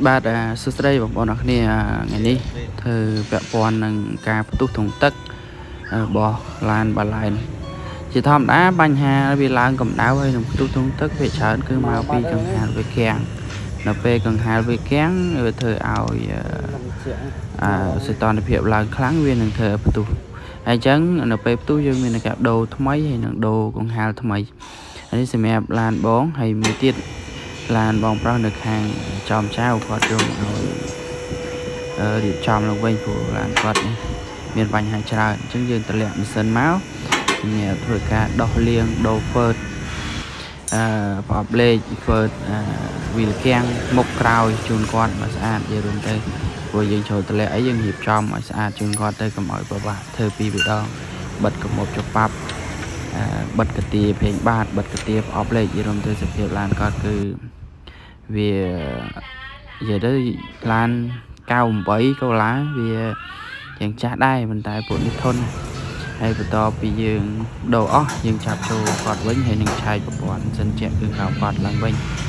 បាទសួស្តីបងប្អូនអរគ្នាថ្ងៃនេះធ្វើពាក់ព័ន្ធនឹងការផ្ទុះធុងទឹករបស់ឡានបាឡែនជាធម្មតាបញ្ហាវាឡើងកម្ដៅហើយនឹងផ្ទុះធុងទឹកវាច្រើនគឺមកពីកង្ហារវាគាំងនៅពេលកង្ហារវាគាំងវាធ្វើឲ្យអឺសីតុណ្ហភាពឡើងខ្លាំងវានឹងធ្វើឲ្យផ្ទុះហើយអញ្ចឹងនៅពេលផ្ទុះយើងមានការដូរថ្មីហើយនឹងដូរកង្ហារថ្មីហើយនេះសម្រាប់ឡានបងហើយមួយទៀតឡានបងប្រុសនៅខាងចោមចៅគាត់យកមកឲ្យរៀបចំឡើងវិញព្រោះឡានគាត់នេះមានបញ្ហាច្រើនអញ្ចឹងយើងតម្លាក់ម៉ាស៊ីនមកសម្រាប់ធ្វើការដោះលាងដូរហ្វឺតប្រអប់លេខហ្វឺតវីលគាំងមុខក្រោយជូនគាត់មកស្អាតនិយាយរួមទៅព្រោះយើងចូលតម្លាក់អីយើងរៀបចំឲ្យស្អាតជូនគាត់ទៅកុំឲ្យពិបាកធ្វើពីរដងបិទកមុបច្បាប់បិទកាទាភេងបាតបិទកាទាប្រអប់លេខនិយាយរួមទៅសភាពឡានគាត់គឺវានិយាយទៅឡាន98កូឡាវាយ៉ាងចាស់ដែរប៉ុន្តែពួកនេះធន់ណាស់ហើយបន្ទាប់ពីយើងដូរអស់យើងចាប់ចូលគាត់វិញហើយនឹងឆែកប្រព័ន្ធសិនជាក់គឺក្រោមគាត់ឡើងវិញ។